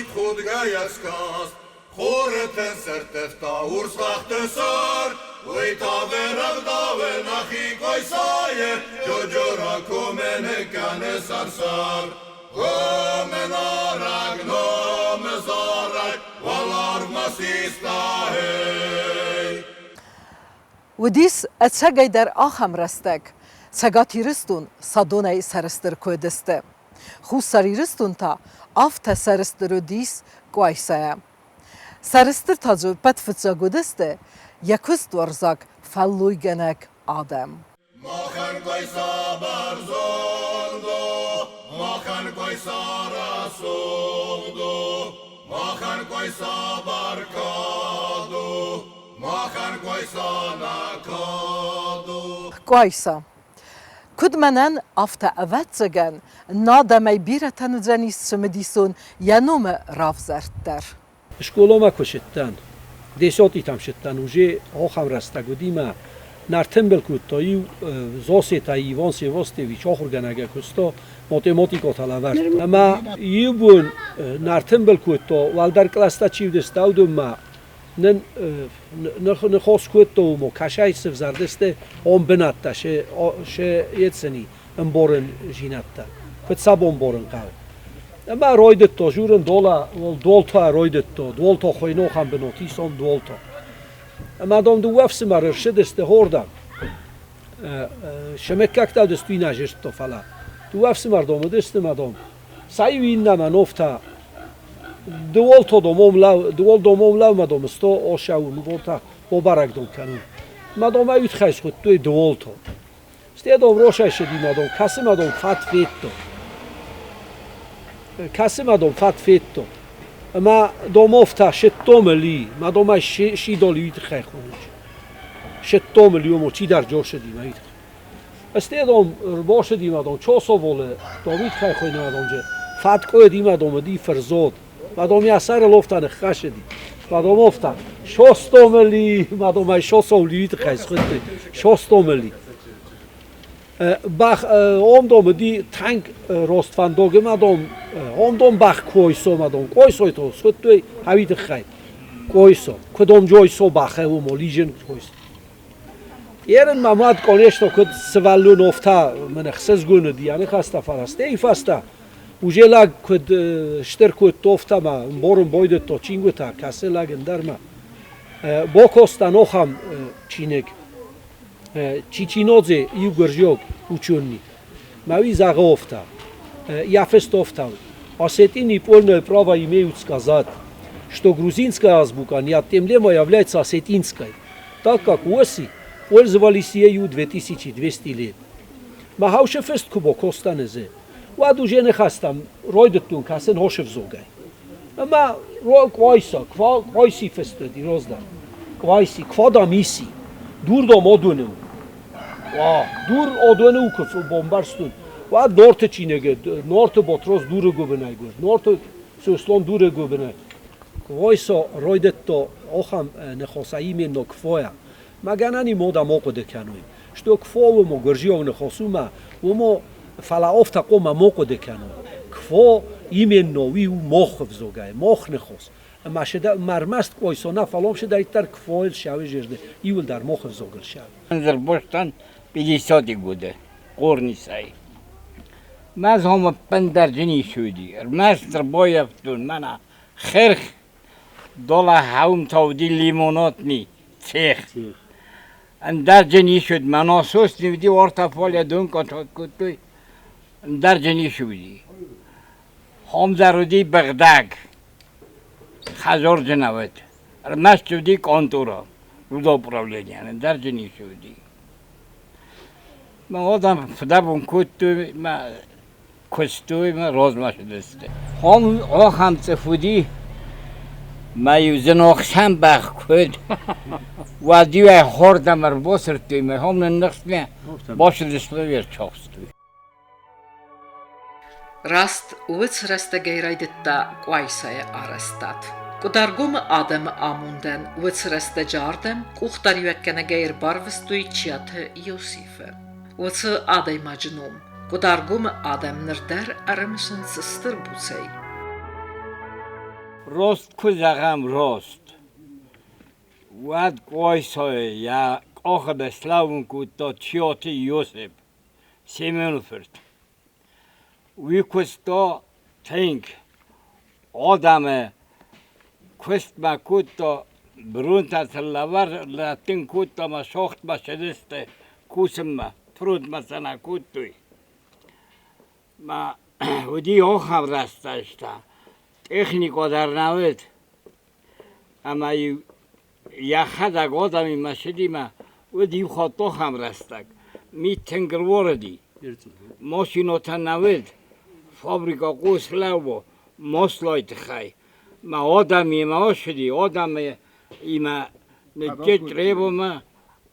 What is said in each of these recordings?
мидхудгӕйӕ скаст. Хуры тын сӕрттывта урс хӕхты сӕр, уый та верӕгъдауы нӕхи Къуайсайы Джоджора комы ныккӕны сӕр-сӕр. Комы нарӕг номы зарӕг уӕларвмӕ систа, эй. Уыдис ӕцӕгӕйдӕр ахӕм рӕстӕг, Цӕгат Ирыстон Садонӕй сӕрыстыр куы уыдысты. Хуссар Ирыстон та афтӕ сӕрыстыр уыдис Къуайсайӕ. Сӕрыстыр та дзы ӕппӕт фыццаг уыдысты йӕ куыстуарзаг фӕллойгӕнӕг адӕм. Махӕн Къуайса бӕрзонд у, махӕн Къуайса рӕсугъд у, махӕн Къуайса бӕркад у, махӕн Къуайса нӕ кад у. Къуайса. Куыд мӕнӕн, афтӕ, ӕвӕццӕгӕн, нӕ адӕмӕй бирӕтӕн уыдзӕнис цымыдисон йӕ номы равзӕрд дӕр. Скъоламӕ куы цыдтӕн, десятитӕм цыдтӕн, уже ахӕм рӕстӕг уыди мӕ Нартӕмбыл кодта иу Зосетӕй Иван Севастьевич ахуыргӕнӕгӕй куыста, математикӕтӕ лӕвӕрдта. Ӕмӕ иу бон Нартӕмбыл кодта, уӕлдӕр кълӕстӕ чи уыдысты, уыдонмӕ нын ныхос кодта уымӕ, кӕсӕй сывзӕрдысты ом бынӕттӕ, се ецыни ӕмборын зинӕдтӕ, куыд сӕ бомборын хъӕуы. Ӕмӕ райдыдта журын дола, долта райдыдта, долта хуыйнохӕн бынат исон долта. Ӕмӕ дам дыууӕ ӕфсымӕры ссыдысты хордӕм. Сымыккӕгтӕ уыдысты, уый нӕ зыдта, фӕлӕ дыууӕ ӕфсымӕр дам уыдысты ӕмӕ дам сӕ иу иннӕмӕ нофта дыуолто домом лӕу, дыуол домом лӕумӕ дом сто ошау ныволта обарӕг дом кӕнун. Ма дом ӕй утхӕй схуыдтой дыуолто. Стӕй дом рошӕй ссыди ма дом, кӕцы ма дом фат федтон. Кӕцы ма дом фат федтон. Ӕмӕ домовта шеттомы ли, ма домӕй шидоли уый тыххӕй хонынц. Шеттомы ли, омо чидӕр джоршыди ма уый тыххӕй. Стӕй дом рбошыди ма дом чосоволы, дом уый тыххӕй хуыйны ма дом же. Фат къоеди ма дом уыди фырзод. Ма дом йӕ сӕрыл офта ныххӕсыди. Ма дом офта шостомы ма дом ӕй шосовли уый тыххӕй схуыдтой. Шостомы ли. Бах омдом уыди танк Ростфандогы ма дом омдом бах койсо ма дом койсой то схуыдтой хауи тыххӕй. Койсо. Куыд джойсо бахӕ уым лижен койсо. Ерын ма мад, конечно, куыд сывӕллон офта мын ӕхсызгон уыди, аныхӕстӕ фӕрӕстӕй фӕстӕ. Уже лӕг куыд стыр кодта офта ма ӕмборын байдыдта чингуытӕ, кӕсы лӕг ӕндӕрмӕ. Бокоста нохам чиныг Чичинодзе иу гуырдзиаг ученый. Ма уый зӕгъы офта, я фыст офта, Осетины полное право имеют сказать, что грузинская азбука неотъемлемо является осетинской, так как оси пользовались ею 2200 лет. Ма хаушы фыст куы бокостанезе, уӕд уже ныхӕстӕм райдыдтон кӕсын хосы взогӕй. Ӕмӕ Къуайса, Къуайси фыст уыди раздӕр. Къуайси, квада миси. Дур дам одоны у. Уа, дур одоны у куы бомбӕрстон. Уӕд Норты чиныгы, Норты Ботрос дуры гуыбынӕй гуырд. Норты Сослан дуры гуыбынӕй. Къуайса райдыдта ахӕм ныхас именно квоя. Ма гӕнӕн и мода мо хъуыды кӕной. Что кво уымо гуырдзиаг ныхас уымӕ, уымо фӕлӕ афтӕ хъуамӕ мо хъуыды кӕной. Кво именно уый у мохы взогӕй, мох ныхас. Ӕмӕ ма ӕрмӕст къойсо нӕ, фӕлӕ цыдӕриддӕр квойыл сӕуы зӕрды, иуылдӕр мохы взогыл сӕуы. Зырбостан 50 годы Хъорнисӕй. Мӕ зома ӕппындӕр ницы уыди. Ӕрмӕст ӕрбаййӕфтон мӕнӕ хырх Дола хӕумтӕ уыди лимонадни цех. Ӕндӕрджын ис уыд, мӕ насос не уыди, уартӕ фале дон кодтой, ӕндӕрджын ис уыди. Хом дӕр уыди быгъдӕг, хӕдзарджын уыд. Ӕрмӕст уыди контура, рудоуправление, ӕндӕрджын ис уыди. Мӕ адӕм фыдӕбон кодтой, мӕ куыстой мӕ размӕ цыдысты. Хом ахӕм цъыф уыди, мӕ-иу дзы нохсӕн бӕх куыд, уӕд-иу ӕй хордӕм ӕрбасырдтой мӕ хом нынныхстмӕ бацыдысты ме рцахстой. Раст уыцы рӕстӕгӕй райдыдта Къуайсайы арӕзтад. Къуыдаргомы адӕмы амондӕн уыцы рӕстӕджы ардӕм къухдариуӕггӕнӕгӕй ӕрбарвыстой Чиаты Иосифы. Уыцы адӕймаджы ном Къуыдаргомы адӕм ныр дӕр ӕрымысынц стыр буцӕй. Рост куы зӕгъӕм, рост, уӕд Къуайсайы йӕ къахы слӕууын кодта Чиоты Иосиф, Семены фырт. Уый куыста тынг, адӕмы куыстмӕ кодта, бронтӕ сын лӕвар лӕттын кодта ӕмӕ шахтмӕ цыдысты кусынмӕ, фронтмӕ сӕ нӕ кодтой. Ма уыди ахӕм рӕстӕджытӕ, техникӕ дӕр нӕ уыд, ӕмӕ-иу йӕхӕдӕг адӕмимӕ цыдимӕ уыд иу хатт ахӕм рӕстӕг, мит тынг ӕруарыди, машинӕтӕ нӕ уыд, фабрикӕ хъус лӕууы маслайы тыххӕй. Мӕ адӕмимӕ ацыди, адӕмимӕ ныджджетъребомӕ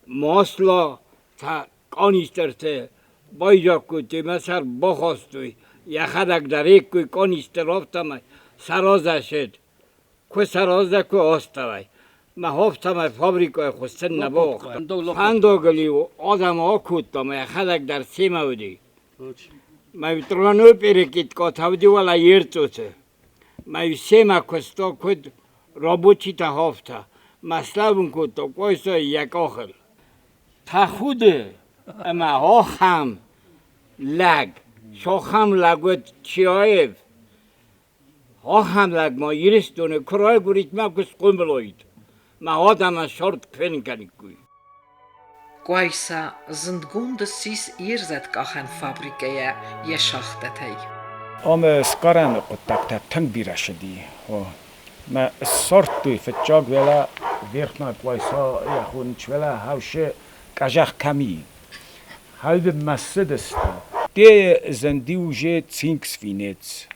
масла та къанистерты байдзаг кодтой, мӕ сӕр бахастой, йӕхӕдӕг дӕр ӕккой къанистер афтӕмӕй саразӕсыд. Куы сараза, куы астӕрай. Мӕ афтӕмӕй фабрикӕйы хуыссын нӕ бауагъта. Фӕндагыл-иу адӕмы акодта, мӕ йӕхӕдӕг дӕр семӕ уыди. Мӕ тройной перекидка та уыди уӕлӕ Ерцъоты. Мӕ семӕ куыста куыд рабочитӕ хафта. Мӕ слӕууын кодта Къуайсайы йӕ къахыл. Тӕхуды ӕмӕ ахӕм лӕг, сахӕм лӕг уыд Чиаев. Ахӕм лӕг ма Ирыстоны куы райгуырид мӕ куы схъомыл уаид, мӕ адӕмӕн сӕрд куы фенын кӕниккой. Къуайса зындгонд ссис йе рзӕткъахӕн фабрикӕйӕ йӕ шахтӕтӕй. Ам сгарӕны хъуыддӕгтӕ тынг бирӕ цыди. Мӕ ссардтой фыццаг уӕлӕ Верхнаг Къуайса йӕ хонынц уӕлӕ хӕусы къӕзӕх кӕм и. Хӕлдынмӕ ссыдысты. Те зынди уже цинк свинец.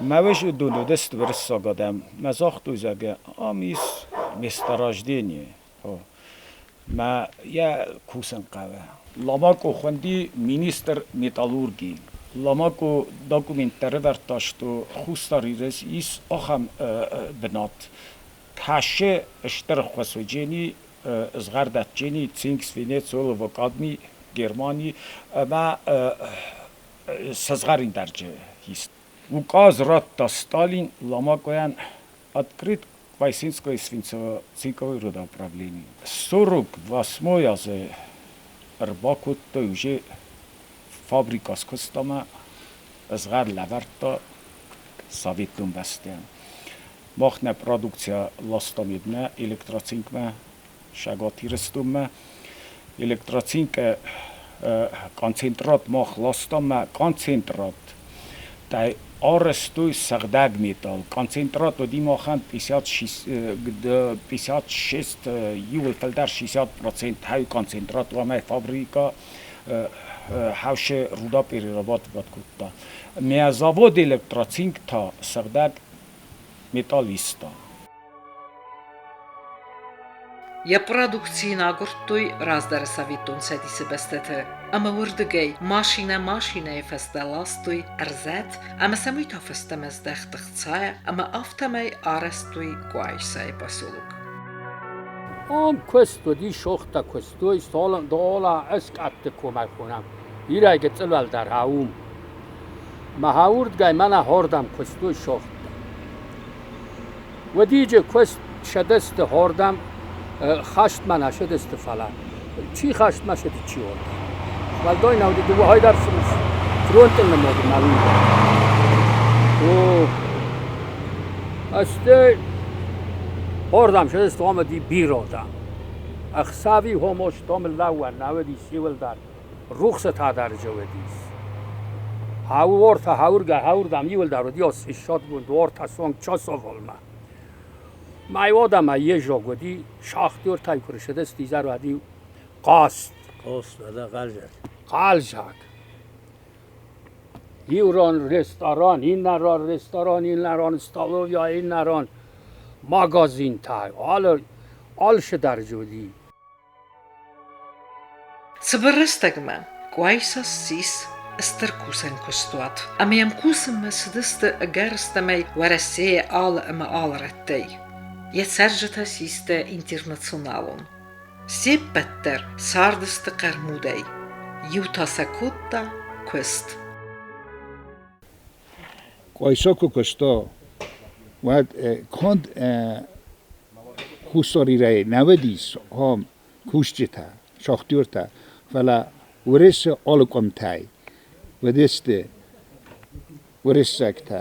Мӕ уыз уыдон уыдысты уырыссаг адӕм. Мӕ загътой, зӕгъгӕ, ам ис месторождение. Мӕ йӕ кусын хъӕуы. Ламако хуынди министр металлургии. Ламако документтӕ рывӕрдта, что Хуссар Иры ис ахӕм бынат. Кӕсы стыр хуысуджени, згъӕрдӕтджени, цинк, свинец, олово, кадмий, Германи ӕмӕ сызгъӕриндарджы ист. Указ радта Сталин Ламакойӕн открыт Квайсинское свинцово-цинковое рудоуправление. 48 азы ӕрбакодтой уже фабрикӕ скуыстамӕ, згъӕр лӕвӕрдта советон бӕстӕйӕн. Мах нӕ продукцийӕ ластам еднӕ электроцинкмӕ, Цӕгат Ирыстонмӕ. Электроцинкы концентрат мах ластам мӕ концентрат та арӕзтой сыгъдӕг металл. Концентрат уыди махӕн 56, иууыл фылдӕр 60% хай концентрат уамӕй фабрикӕ хӕусы руда перерабатывать кодта. Мӕ завод электроцинк та сыгъдӕг металл иста. Йӕ продукци йын агуырдтой раздӕры Советон Цӕдисы бӕстӕты ӕмӕ уырдыгӕй машинӕ машинӕйы фӕстӕ ластой ӕрзӕт ӕмӕ сӕм уый та фӕстӕмӕ здӕхт ӕхцайӕ ӕмӕ афтӕмӕй арӕзтой Къуайсайы поселок. Ам куыст уыди, сохтӕ куыстой, дола ӕскъӕтты комӕй хонӕм. Ирӕй гыццыл уӕлдӕр аум. Мӕ уырдгӕй мӕнӕ хордӕм куыстой сохтӕ. Уӕдиджы куыст сӕдӕсты хордӕм хӕстмӕ нӕ сыдысты, фӕлӕ чи хӕстмӕ сыди, чи уӕлдай. Уӕлдай нӕ уыди дыууӕ дӕр фронты нымады мӕлын. О, ӕсты хордӕм сыдысты ӕмӕ ди бирӕ адӕм. Ӕхсӕви хомостом лӕууӕн нӕ уыди сиуылдӕр. Рухсытӕ дӕр уыдис. Хауортӕ хауыргӕ хауырдӕм иуылдӕр уыди ссадгонд ортӕ сонг часоволмӕ. Мӕ одӕмӕ езог уыди, шахтертӕй куы рсыдысты изӕр уӕд хъазт. Хъазт, уӕдӕ хъӕлдзӕг. Хъӕлдзӕг. Иу ран ресторан, иннӕ ран ресторан, иннӕ ран столовая, иннӕ ран магазинтӕ, алы алцы дӕр дзы уыди. Цыбыр рӕстӕгмӕ Къуайса ссис стыр кусӕн куыстуат ӕмӕ йӕм кусынмӕ цыдысты ӕгӕрыстӕмӕй Уӕрӕсейы алы ӕмӕ алы рӕттӕй. Йӕ цӕрджытӕ систы интернационалон. Се ппӕт дӕр цардысты хъӕрмудӕй. Иу та сӕ кодта куыст. Къуайса куы куыста, Уӕд конд Хуссар Ирӕй нӕ уыдис ахӕм кусджытӕ, шахтертӕ, фӕлӕ Уырысы алы къуымтӕй уыдысты уырыссӕгтӕ,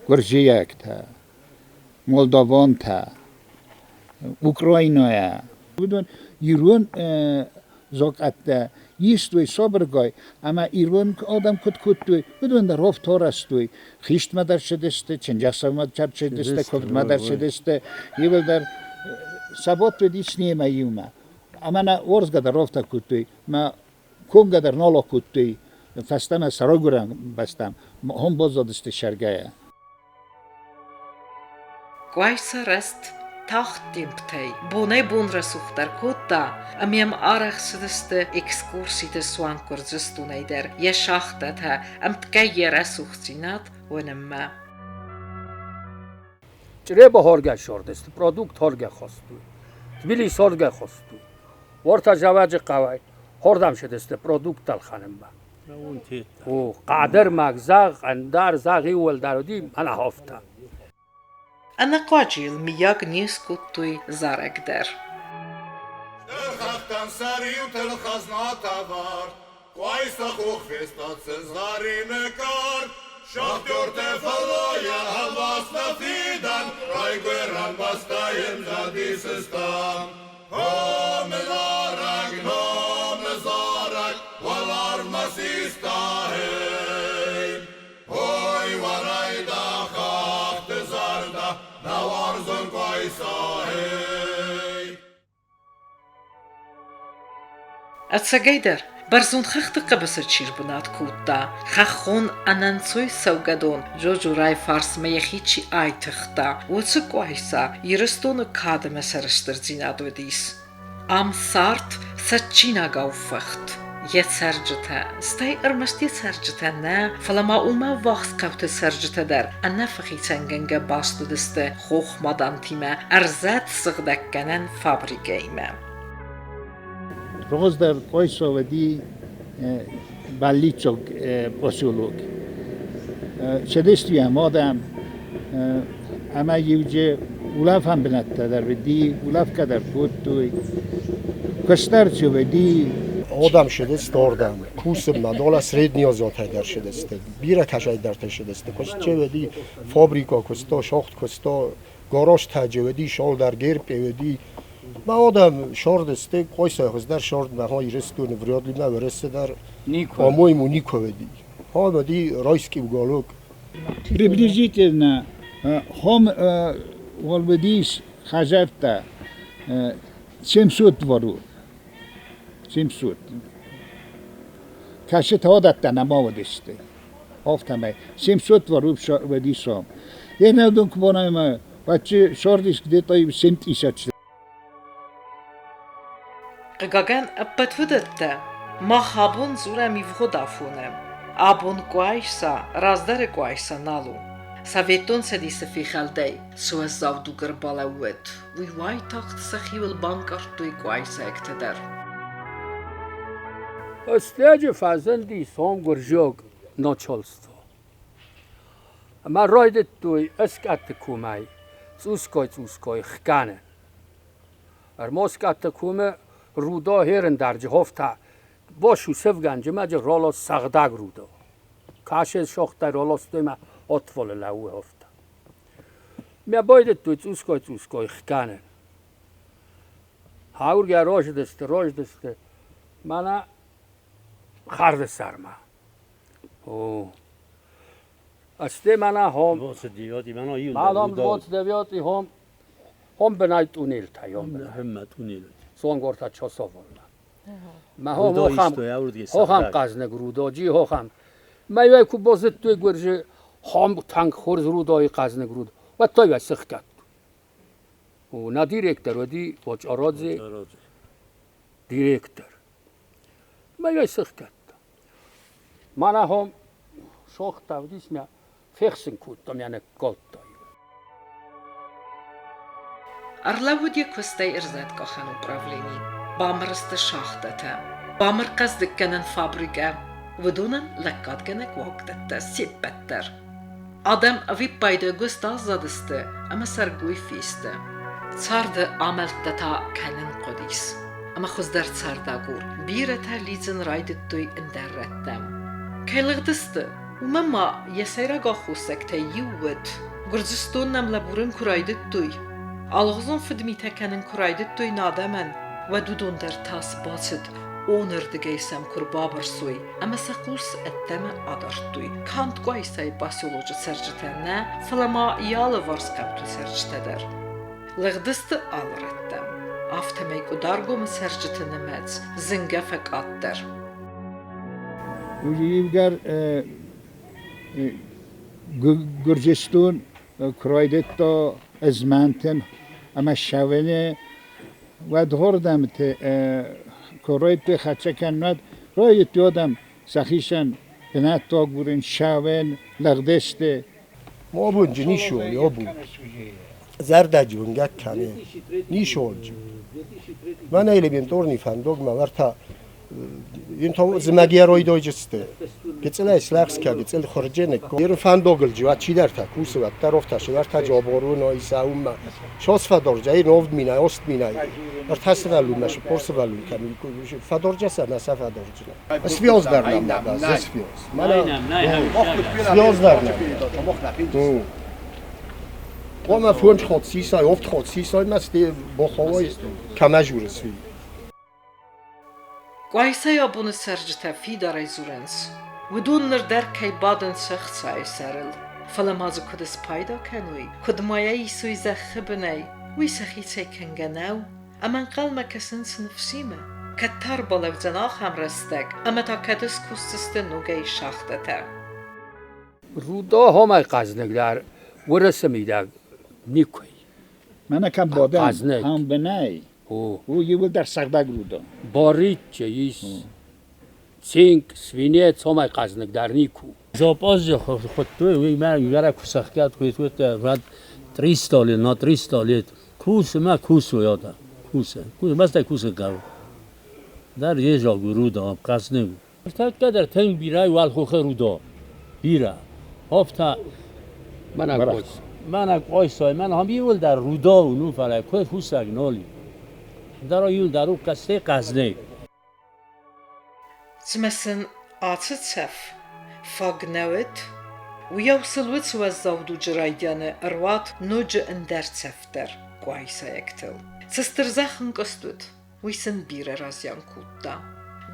гуырдзиӕгтӕ, молдавантӕ, Украинӕйӕ. Уыдон ирон закъӕттӕ истой сабыргай ӕмӕ ирон адӕм куыд кодтой, уыдон дӕр афтӕ арӕзтой. Хистмӕ дӕр цыдысты, чындзӕхсӕвмӕ дӕр цыдысты, куывдмӕ дӕр цыдысты. Иуылдӕр сӕ бадт уыдис немӕ иумӕ. Ӕмӕ нӕ уарзгӕ дӕр афтӕ кодтой. Мӕ комгӕ дӕр нал акодтой. Фӕстӕмӕ сӕ райгуырӕн бӕстӕм хом баззадысты сӕргӕйӕ. Къуайса рӕзт тагъд темптӕй бонӕй-бон рӕсугъддӕр кодта, ӕмӕ йӕм арӕх цыдысты экскурситы суанг Гуырдзыстонӕй дӕр йӕ шахтӕтӕ, ӕмткӕй йӕ рӕсугъддзинад уынынмӕ. Чъреба хоргӕ сордысты, продукт хоргӕ хостой, Тбилис хоргӕ хостой. Уӕртӕ Зӕвӕджы хъӕуӕй хордӕм цыдысты продукт ӕлхӕнынмӕ. О, хъӕдӕрмӕг, зӕгъ, ӕндӕр, зӕгъ, иууылдӕр уыди мӕнӕ афтӕ. Ӕнӕхъуаджы йыл мыййаг не скодтой зарӕг дӕр. Стыр хӕхтӕн сӕ риутыл хӕзнатӕ вӕрд, Къуайса хох фестад сызгъӕрины кард. Шахтертӕ фӕллойӕ ӕввахс нӕ фидӕн, Райгуырӕн бӕстӕйы цӕдисы стӕм. Комы зарӕг, номы зарӕг, уӕларвмӕ систа, ей! Ой, уӕрӕйдӕ, хӕхты зӕрдӕ, нӕ уарзон Къуайса, ей! Ӕцӕгӕйдӕр, бӕрзонд хӕхты хъӕбысы чи рбынат кодта, хӕххон ӕнӕнцой цӕугӕдон Джоджорайы фарсмӕ йӕхи чи айтыгъта, уыцы Къуайса Ирыстоны кад ӕмӕ сӕрыстырдзинад уыдис. Ам цард цӕджджинагау фыхт. Йӕ цӕрджытӕ, стӕй ӕрмӕст йӕ цӕрджытӕ нӕ, фӕлӕ ма уымӕ ӕввахс хъӕуты цӕрджытӕ дӕр ӕнӕфӕхицӕнгӕнгӕ баст уыдысты хохмадантимӕ, ӕрзӕт сыгъдӕггӕнӕн фабрикӕимӕ. Раздӕр Къуайса уыди бӕллиццаг поселок. Цыдысты адӕм ӕмӕ иу улӕфӕн бынӕттӕ дӕр уыди, улӕфгӕ дӕр кодтой. Куыстдӕр чи уыди. Адӕм цыдысты ардӕм кусынмӕ, дола среднеазиатӕй дӕр цыдысты, бирӕ кӕсӕйдӕртӕй цыдысты. Куыст чи уыди, фабрикӕ куыста, шахт куыста, гаражтӕ чи уыди, шалдӕр герпъе уыди. Мӕ адӕм сордысты, Къуайсайы хуыздӕр сорд мӕ Ирыстоны вряд ли мӕ Уӕрӕсе дӕр, по-моему, никуы уыди. Уыди райский уголок. Приблизительно хом уыдис хӕдзӕрттӕ 700 двору. 700. Кӕсытӕ уыдӕттӕ нӕма уыдысты. Афтӕмӕй 700 двору уыдис ам. Енӕдон куы бонӕй Вообще шордис где-то 70. Хъыгагӕн, ӕппӕт уыдӕттӕ мах абон дзурӕм ивгъуыд афоны. Абон Къуайса раздӕры Къуайса нал у. Советон Цӕдисы фехӕлдӕй цы уӕззау дуг ӕрбалӕууыд, уый уайтагъд сӕхиуыл банкъардтой къуайсайӕгтӕ дӕр. Фӕстӕджы фӕзынди сом гуырдзиаг начальство. Ӕмӕ райдыдтой ӕскъӕтты комӕй цъусгай-цъусгай хгӕнын. Ӕрмоскъӕтты комы руда херындарджы хофтӕ басу сывгӕнджымӕджы ралас сӕгъдӕг руда. Кашел сагътай раластой мӕ отвалы лӕууы хофтӕ. Мӕ байдыдтой цъусгай-цъусгай хгӕнын. Хауыргӕ рождысты, рождысты, мӕнӕ хӕрды сӕрмӕ. О, Асте мӕнӕ хом. Мӕнӕ 29 хом. Хом бынай тъунелтӕ, хом бынай. Сонгорта чосоволна. Ма хом хохам, хохам хъазнаг рудоджи хохам. Ма ку бозыдтой гуыржы хом танк хорз рудойы хъазнаг руд. Уӕд той вӕ сыхгӕд. На директор уыди Очъородзе директор. Ма йӕ сыхгӕдта. Мӕнӕ хом сохта уыдис мӕ фехсын кодта, мӕ ныккалдта. Ӕрлӕууыд йӕ куыстӕй ӕрзӕткъахӕн управлени, бамыр сты шахтӕтӕ, бамыр хъӕздыггӕнӕн фабрикӕ, уыдонӕн лӕггадгӕнӕг уагдӕттӕ се ппӕт дӕр. Адӕм ӕвиппайды ӕгуыст аззадысты ӕмӕ сӕргой фесты. Царды амӕлттӕ та кӕнын хъуыдис. Ӕмӕ хуыздӕр цардагур бирӕтӕ лидзын райдыдтой ӕндӕр рӕттӕм. Кӕй лыгъдысты, уымӕн ма йӕ сӕйраг аххосӕгтӕй иу уыд, Гуырдзыстон нӕм лӕбурын куы райдыдтой, алыгъуызон фыдмитӕ кӕнын куы райдыдтой нӕ адӕмӕн, уӕд уыдон дӕр тас бацыд, онырдыгӕй сӕм куы рбабырсой ӕмӕ сӕ хъус ӕддӕмӕ адардтой. Канд Къуайсайы поселочы цӕрджытӕ нӕ, фӕлӕ ма йӕ алыварс хъӕуты цӕрджытӕ дӕр. Лыгъдысты алы рӕттӕм. Афтӕмӕй Къуыдаргомы цӕрджыты нымӕц зынгӕ фӕкъаддӕр. Иугӕр Гуырдзыстон куы райдыдта ызмӕнтын ӕмӕ ссӕуыны, уӕд хордӕмты куы райдыдтой хӕццӕ кӕнын, уӕд райдыдтой адӕм сӕхицӕн бынӕттӕ агурын, ссӕуын, лыгъдысты. Мобунджи нишоли обу. Зӕрдӕджи уынгӕг кӕны. Нишолджи. Мӕнӕ элементарный фӕндогмӕ уӕртӕ Ин зымӕги ӕройдойджысты. Гыццылӕй слӕгъз кӕ, гыццыл хуырджены. Иры фӕндогыл джиуа чидӕртӕ кусы, уӕддӕр офтӕ сывӕртӕ джоборуно исауммӕ. Сос фӕдорджа, ин овд минай, ост минай. Ӕртӕ сывӕллунмӕ, цыппор сывӕллун кӕми фӕдорджа сӕ, нӕ сӕ фӕдорджына. Свёздӕр нам надо, свёз. Свёздӕр нам. Ома фунт хот сисай, офт хот сисай, ма боховой камажуры сви. Къуайсайы абоны цӕрджытӕ фидарӕй дзурынц, уыдон ныр дӕр кӕй бадынц ӕхцайы сӕрыл, фӕлӕ ма дзы куыд спайда кӕной, куыд ма йӕ исой зӕххы бынӕй, уый сӕхицӕй кӕнгӕ нӕу, ӕмӕ ӕнхъӕлмӕ кӕсынц ныфсимӕ, кӕд та ӕрбалӕудзӕн ахӕм рӕстӕг, ӕмӕ та кӕд скусдзысты ногӕй шахтӕтӕ. Рудо хомай хъӕздыгдӕр Уырысы мидӕг никуы. Мӕнӕ кӕм бадӕм, ам бынӕй. У иууылдӕр сыгъдӕг рудо. Баричче ис цинк, свинец, хомай хъӕздыгдӕр никуы. Запазы хуыдтой, уый мӕ иугӕр куы сӕхгӕд кодтой, уӕд 300 лет на 300 лет кусы мӕ кусы уӕдӕ, кусы. Бӕстӕ кусы хъӕуы. Дӕр езаг у руда, хъӕздыг. Ныртӕккӕ дӕр тынг бирӕ уӕлхохы руда. Бирӕ. Афтӕ мӕнӕ Къуайсайы, мӕнӕ ам иууылдӕр руда у, ну фӕлӕ куы кусӕг нал и. Ӕндӕра иууылдӕр у хъӕстӕй хъӕздыг. Цымӕ сын ацы цӕф фаг нӕ уыд? Уыйау сыл уыцы уӕззау дуджы райдианы ӕруад ноджы ӕндӕр цӕф дӕр къуайсайӕгтыл. Цы стыр зӕххӕнкъуыст уыд, уый сын бирӕ разиан кодта.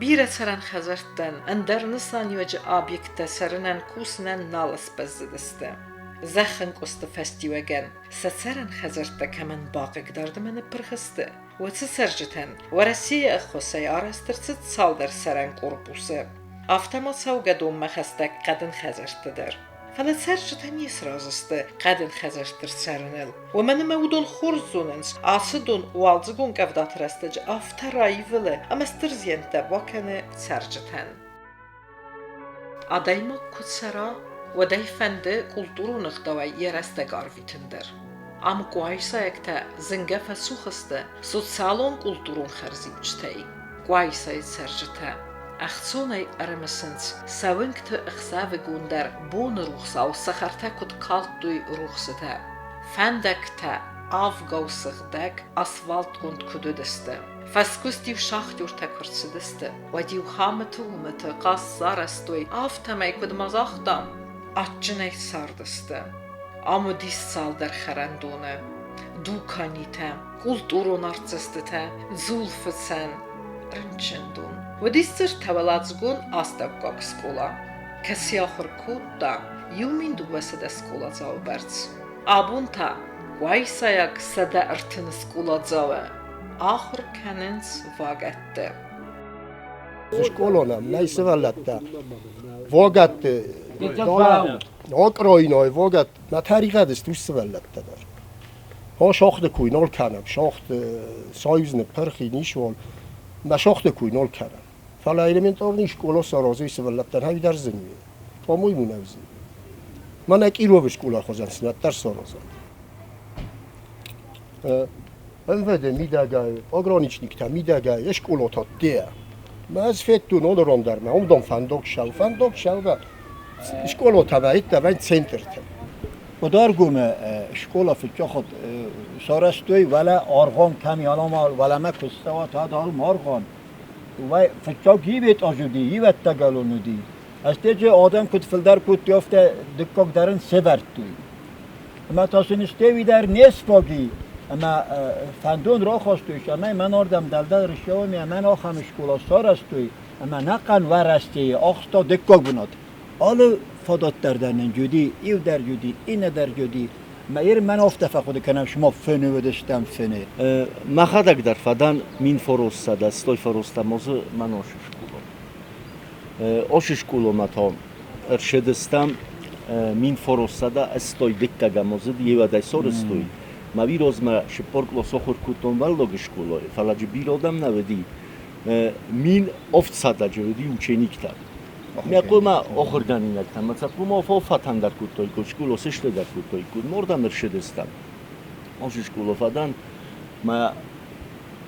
Бирӕ цӕрӕн хӕдзӕрттӕн ӕндӕр нысаниуӕджы объекттӕ цӕрынӕн кусынӕн нал сбӕззыдысты. Зӕххӕнкъуысты фӕстиуӕгӕн сӕ цӕрӕн хӕдзӕрттӕ кӕмӕн бахъыгдард ӕмӕ ныппырх сты, уыцы цӕрджытӕн Уӕрӕсейы ӕххуысӕй арӕзт ӕрцыд цалдӕр цӕрӕн корпусы, афтӕ ма цӕугӕдонмӕ хӕстӕг хъӕдын хӕдзӕртты дӕр. Фӕлӕ цӕрджытӕ не сразы сты хъӕдын хӕдзӕртты рцӕрыныл, уымӕн ӕмӕ уыдон хорз зонынц, ацы дон уалдзыгон къӕвдаты рӕстӕджы афтӕ раивылы ӕмӕ стыр зиӕнттӕ бакӕны цӕрджытӕн. Адӕймаг куы цӕра, уӕд ӕй фӕнды культурон ӕгъдауӕй йӕ рӕстӕг арвитын дӕр. Ам къуайсайӕгтӕ зынгӕ фӕцух сты социалон-культурон хӕрзиуджытӕй. Къуайсайы цӕрджытӕ ӕхцонӕй ӕрымысынц, сӕ уынгты ӕхсӕвыгон дӕр боны рухсау цӕхӕртӕ куыд калдтой рухсытӕ. Фӕндӕгтӕ авгау сыгъдӕг асфальтгонд куыд уыдысты. Фӕскуыст-иу шахтертӕ куы рцыдысты, уӕд-иу Хӕмыты-уымыты къӕс сарӕзтой, афтӕмӕй, куыд ма загътам, адджынӕй цардысты. Ам уыдис цалдӕр хӕрӕндоны, дуканитӕ, культурон артдзӕстытӕ, дзулфыцӕн, рынчындон. Уыдис дзы ӕртӕуӕладзыгон астӕуккаг скъола, кӕцы ахуыр кодта 1200 скъоладзауы бӕрц. Абон та къуайсайаг 130 скъоладзауы ахуыр кӕнынц вагӕтты. Скъолонӕм нӕй сывӕллӕттӕ вагӕтты окройной вагӕт нӕ тӕригъӕд сты сывӕллӕттӕ дӕр. О, шахты куй нал кӕнӕм, шахты союзны пырхи ничуал, мӕ шахты куй нал кӕнӕм. Фӕлӕ элементарный скъола саразой сывӕллӕттӕн ӕви дӕр зын у. По-моему, нӕ зын. Мӕнӕ Кировы скъола хуызӕн сын ӕддӕр саразӕд. МВД мидӕгӕй, пограничниктӕ мидӕгӕй скъолатӕ дде. Мӕ ӕз федтон олорон дӕр мӕ уым дон фӕндаг сау, фӕндаг сау скъолатӕ вӕйттӕ вӕй центртӕ. Къуыдаргомы скъола фыццаг хатт сарӕзтой, уӕлӕ аргъуан кӕм и, уӕлӕмӕ куы ссӕуат, уӕд алым аргъуан. Уӕй фыццаг ивет аз уыди, ивӕттӕгӕлон уыди. Ӕстеджы адӕм куыд фылдӕр кодтой, афтӕ дыккаг дӕр ын сӕвӕрдтой. Ӕмӕ та сын стеуи дӕр не сфаг и, ӕмӕ фӕндон рахастой, цӕмӕй мӕн ардӕм дӕлдӕр ссӕуӕм ӕмӕ мӕн ахӕм скъола сарӕзтой, ӕмӕ ӕнӕхъӕн Уӕрӕсейы ахста дыккаг бынат. Алы фадат дӕр дӕр нын уыди, иу дӕр уыди, иннӕ дӕр уыди. Мӕ ир мӕн афтӕ фӕхъуыды кӕнӕм, шума фыны уыдыстӕм, фыны. Мӕхӕдӕг дӕр фӕдӕн 1900 109 азы мӕн ошы школо. Ошы школомӕ та ӕршедыстӕм 1982 азы еуӕдӕй сорыстой. Мӕ вирозмӕ шыппор кълас ахуыр кодтон Вӕллоги школайы, фӕлӕ джы бирӕ адӕм нӕ уыди. 1700 уыди учениктӕ. Мӕ хъуымӕ ахуыргӕнинӕгтӕ мӕ сӕ хъуымӕ фӕфӕтӕн дӕр кодтой, школа сысты дӕр кодтой, мордӕм ӕршедыстӕм. Ошы школа фӕдӕн, мӕ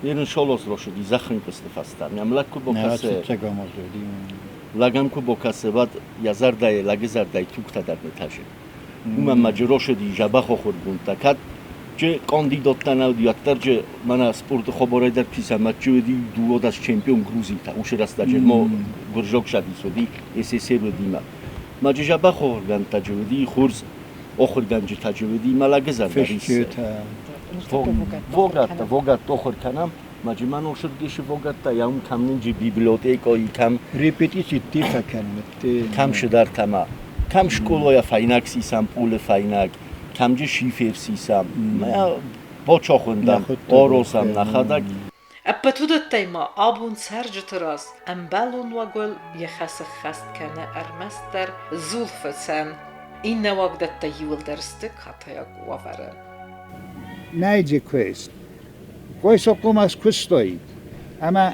ерын шолос рошыди зӕххынкъуысты фӕстӕ. Мӕм лӕг куы бокӕсы, лӕгӕн куы бокӕсы, уӕд йӕ зӕрдӕйы, лӕгы зӕрдӕйы тугтӕ дӕр нытӕзы. Уымӕн ма джы рошыди дзӕбӕх ахуыргондтӕ. Кӕд джы кандидаттӕ нӕ уыди, уӕддӕр джы мӕнӕ спорты хабарӕй дӕр писӕ матчы уыди 12 чемпион грузинтӕ. Уыцы рӕстӕджы мо гуырзаг садис уыди, СССР уыди ма. Ма джы дзӕбӕх ахуыргӕндтӕ джы уыди, хорз ахуыргӕнджытӕ джы уыди, мӕ лӕгы зӕрдӕ риссы. Вогӕттӕ, вогӕттӕ ахуыр кӕнӕм, ма джы мӕн ошырдгесы вогӕттӕ, я ум кӕм нын джы библиотекӕйы кӕм Репетици фӕкӕнын. Кӕм шыдӕртӕ ма. Кӕм школайӕ фӕйнӕг сисӕм, пъолы фӕйнӕг, кӕм джы шифер сисӕм. Мӕ бочохуындӕм, оросӕм нӕхӕдӕг. Ӕппӕт уыдӕттӕй ма абон цӕрджыты раз ӕмбӕлон уагыл йӕ хӕс ӕххӕст кӕны ӕрмӕстдӕр дзулфыцӕн. Иннӕ уагдӕттӕ иууылдӕр сты катайаг уавӕры. Нӕйджы куыст. Къойсохъомӕ скуыстой ӕмӕ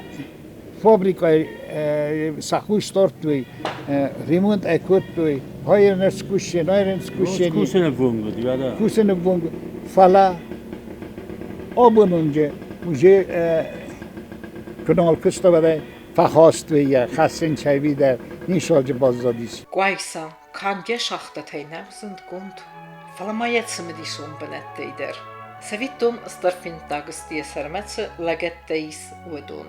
фабрикӕйы сӕ хъус дардтой, ремонт ӕй кодтой, хайырын скусен, айрын скусен. Кусыны вонг уыди, да. Кусыны вонг. Фӕлӕ абон онджы уже куы нал куыста, фӕхастой йӕ, хӕссын чайви дӕр нисалджы баззадис. Къуайса канд йӕ шахтӕтӕй нӕу зындгонд, фӕлӕ ма йӕ цымыдисон бынӕттӕй дӕр. Цӕвиттон, стыр фенддаг сты йӕ сӕрмӕ цы лӕгӕттӕ ис, уыдон.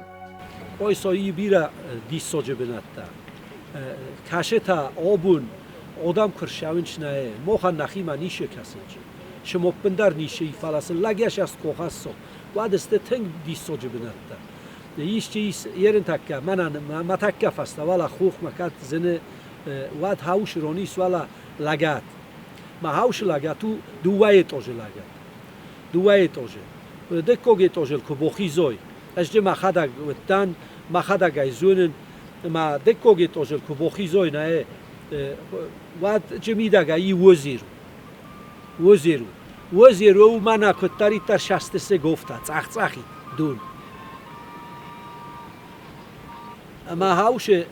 Къуайсайы бирӕ диссаджы бынӕттӕ. Кӕсы та абон адӕм куы рсӕуынц нӕ, махӕн нӕхимӕ ницы кӕсынц. Сымоппындӕр ницы, фӕлӕ сын лӕг йӕ сӕст куы ахӕсса, уӕд сты тынг диссаджы бынӕттӕ. Исчи ис ерын тӕккӕ, мӕнӕн мӕ тӕккӕ фӕстӕ, уӕлӕ хохмӕ кӕд зыны, уӕд хаусы рон ис, уӕлӕ лӕгӕт. Мӕ хаусы лӕгӕт у дыууӕ этажы лӕгӕт. Дыууӕ этажы. Дыккаг этажыл куы бахизай, ӕз ды мӕхӕдӕг уыдтӕн, мӕхӕдӕг ӕй зонын, ӕмӕ дыккаг этажыл куы бахизай, нӕ, уӕд джы мидӕгӕй и озер. Озер у. Озер у мӕнӕ куыддӕриддӕр састысы гофтӕ, цъӕх-цъӕхид дон. Ӕмӕ хаусы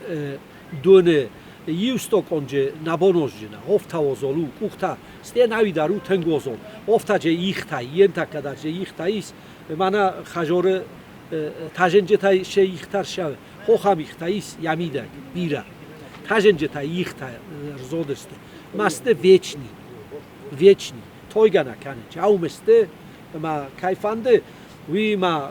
доны иу стокъонджы набонозджына, офта озол у, къухтӕ, стӕ науи дӕр у тынг озол. Офта же ихтӕ, йентӕккӕ дӕр же ихтӕ ис, мӕнӕ хазоры тӕзенджытӕй се ихтӕ рсӕвы, хохам ихтӕ ис йӕ мидӕг, бирӕ. Тӕзенджытӕ ихтӕ рзодысты. Ма сты вечни, вечни, тойгӕ нӕ кӕнынц. Аум сты, ӕмӕ кӕй фӕнды, уый ма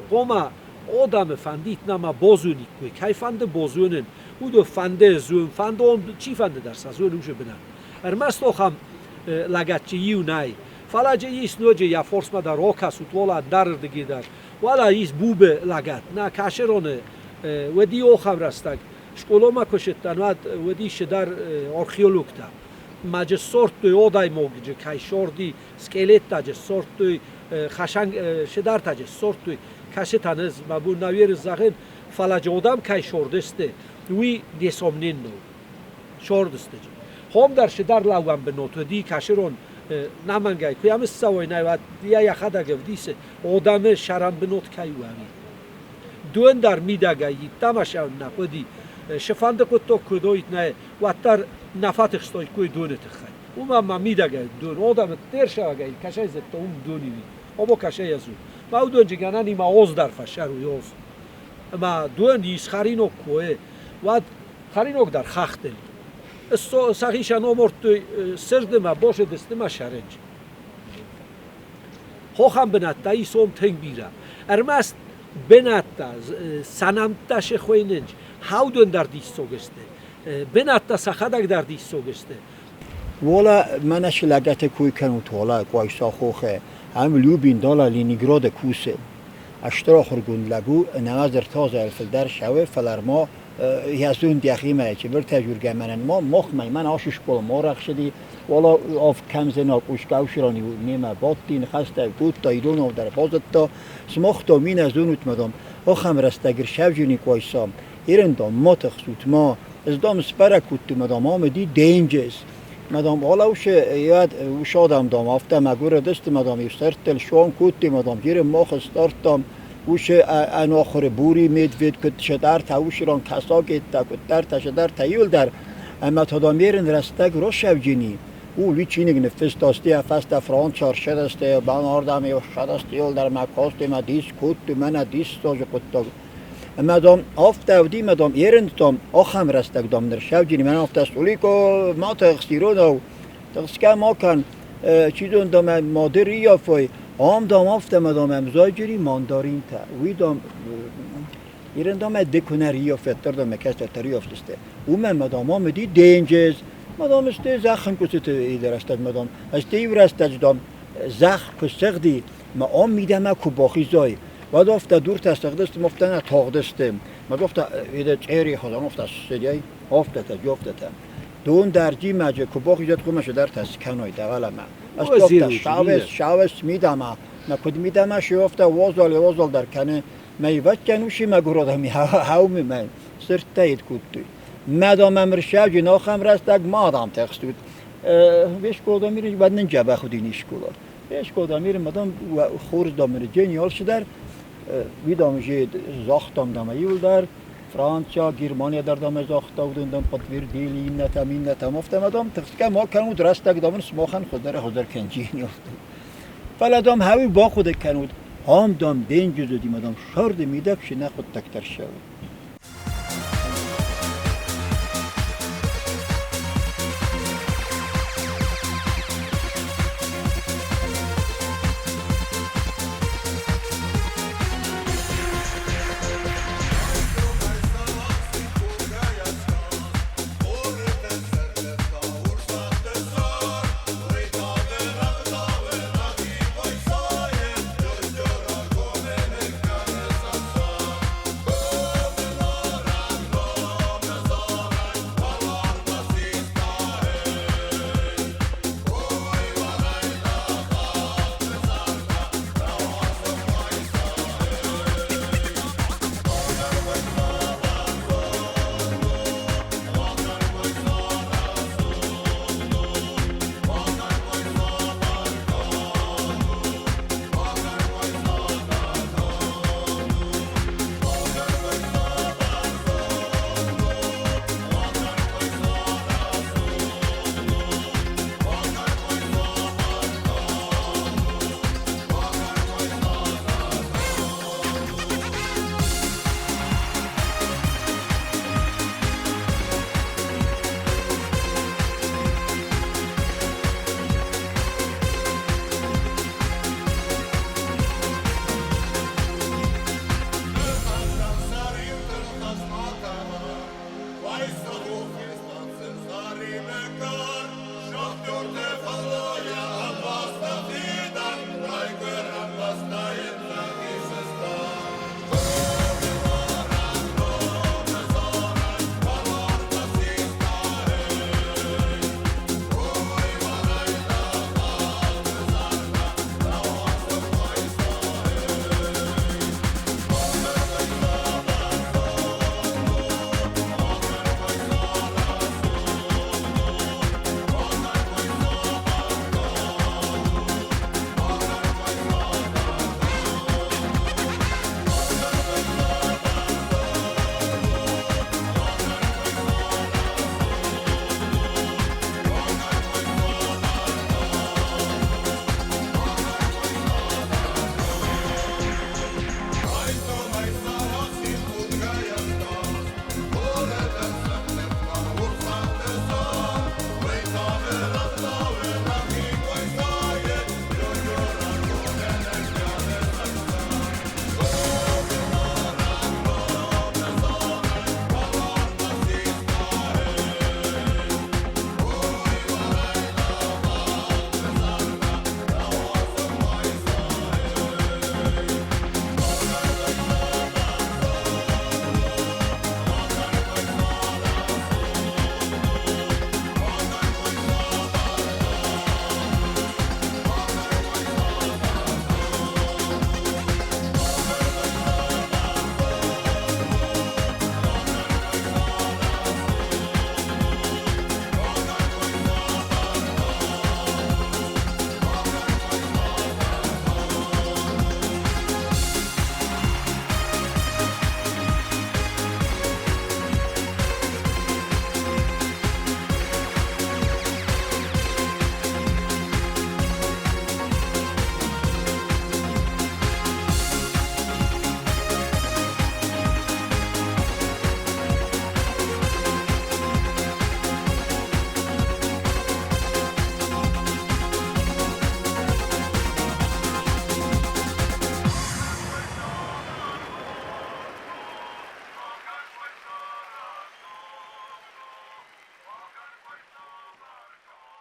хъома одамы фӕндит нӕма бозуниккой, кӕй фӕнды бозунын, уыдо фӕнды зун, фӕнды он чи фӕнды дӕр сӕ зун усы бынат. Ӕрмӕст охам лӕгӕтчы иу нӕй. Фӕлӕ джы ис ноджы йӕ форсмӕ дӕр окӕсут, уола ӕндӕрырдыги дӕр. Уӕлӕ ис Бубы лӕгӕт. Нӕ кӕсыроны уыди охам рӕстӕг. Скъоламӕ куы сыдтӕн, уӕд уыди цыдӕр археологтӕ. Ма джы ссордтой одаймогджы, кӕй сорди, скелеттӕ джы ссордтой, хасан сыдӕртӕ джы ссордтой. Кӕсытӕн ӕз мӕ бон нӕ уеры зӕгъын, фӕлӕ джы одам кӕй сордысты, уый несомненно у. Сордысты джы. Хом дӕр сыдӕр лӕууӕн бынот уыди кӕсырон нӕмӕнгӕй куы йӕм ссӕуой, нӕ уӕд йӕ йӕхӕдӕг ӕвдисы, одамы сӕрӕн бынот кӕй у ӕви. Дон дӕр мидӕгӕй йеддӕмӕ сӕ нӕ хъуыди. Сыфӕнды хъуыддаг куы уыдаид, нӕ, уӕддӕр нӕ фӕтыхстаиккой доны тыххӕй. Уымӕн ма мидӕгӕй дон, одамы терсагӕй кӕсӕй зыдта, уым дон и. Обо кӕсӕй ӕз у. Ма уыдонджы гӕнӕн и ма оз дӕр фӕсӕр уый оз. Ӕмӕ дон ис хӕриног куы уӕд хӕриног дӕр хӕхтыл. Сӕхицӕн омардтой сырды ма базыдысты ма сӕрынджы. Хохӕн бынӕттӕ ис уым тынг бирӕ. Ӕрмӕст бынӕттӕ, сӕ нӕмттӕ се хуыйнынц, хаудын дӕр диссаг сты. Бынӕттӕ сӕхӕдӕг дӕр диссаг сты. Уола мӕнӕ лӕгӕты куй кӕнут, уола Къуайса хохе, ам Любин дала Ленинграды кусы. Стыр ахуыргонд лӕг у, нӕуӕдз фылдӕр шауы, фӕлӕ ма йӕ йӕхимӕ чыбыртӕ жургӕ мӕнӕн ма мохмӕ мӕн ашы школа ма рахсыди, уола ав кӕмзена къускауширани немӕ бадти, ныхӕстӕ кодта, идонау дӕр базыдта. Смахта минӕ зонут мадам, ахӕм рӕстӕг ӕрсӕвджыни Къуайса, Ирендам ма тыхсут, ма. Ez dam сбӕрӕг кодтой, мадам, ам уыди денджыз. Мадам, алаушы йӕд ус адӕм дам, афтӕ мӕгуыр уыдысты, мадам, иу сӕрдтыл суан кодтой, мадам, джеры мах стардтам, усы ӕнахуыры бури медвед куыд сӕдӕртӕ усыран кӕсагеттӕ, куыддӕртӕ, сӕдӕртӕ иуылдӕр. Ӕмӕ та дам ерын рӕстӕг росӕвджыни. У уый чиныг ныффыста, стӕй фӕстӕ францы ӕрсӕдӕсты, банардӕм ӕрсӕдӕсты иуылдӕр мӕ касти, мӕ дис кодтой, мӕнӕ диссаджы хъуыддаг. Ӕмӕ дам, афтӕ уыди, мӕ дам, ерындтам, ахӕм рӕстӕг, дам, ныр сӕвджыни, мӕнӕ афтӕ Сулико, ма тыхс, иронау, тыхсгӕ ма кӕн, чи зон, дам, мады риййафой, ам, дам, афтӕ, мӕ, дам, ӕмзайджыри мандаринтӕ. Уый, дам, ирын, дам, ды куы нӕ риййаф, уӕддӕр, дам, мӕ кӕстӕртӕ риййафдзысты. Уымӕн, мӕ, дам, ам уыди денджыз, мӕ, дам, сты зӕххӕнкъуыстыты рӕстӕг, мӕ, дам, сты иу рӕстӕджы, дам, зӕхх куы ссыгъди, мӕ ам мидӕмӕ куы бахизай, уӕд афтӕ дуртӕ сыгъдысты, афтӕ нӕ тагъдысты. Мӕ афтӕ иде цъери хуызӕн афтӕ ссыдӕй, афтӕтӕ, афтӕтӕ. Дон дӕр димӕджы куы бахизӕд, хъуымӕ цыдӕртӕ скӕной дӕлӕмӕ. Ӕз афтӕ сауӕс, сауӕс мидӕмӕ, мӕ куыд мидӕмӕ шы афтӕ уазал, уазал дӕр кӕны. Мӕ ивӕтгӕн уси мӕгуыр адӕми хауми мӕ сырдтӕ ид кодтой. Мӕ дам ӕмырсӕджы нахӕм рӕстӕг ма адам тыхстут. Весь школа мир баднын джабах уыди школа. Школа мир мадам хорз дам гениал цыдӕр. Уый же загътам дам иуылдӕр. Франция, Германия дӕр дам загъта, уыдон дам подтвердили, иннӕтӕм, иннӕтӕм. Афтӕ мадам тыхсгӕ ма кӕнут, рӕстӕг дам сымахӕн хуыздӕр хуыздӕр кӕнджи. Фӕлӕ дам хауи бахъуыды кӕнут, ам дам денджыз уыди, мадам сӕрды мидӕг цы нӕ хъуыддӕгтӕ рцӕуы.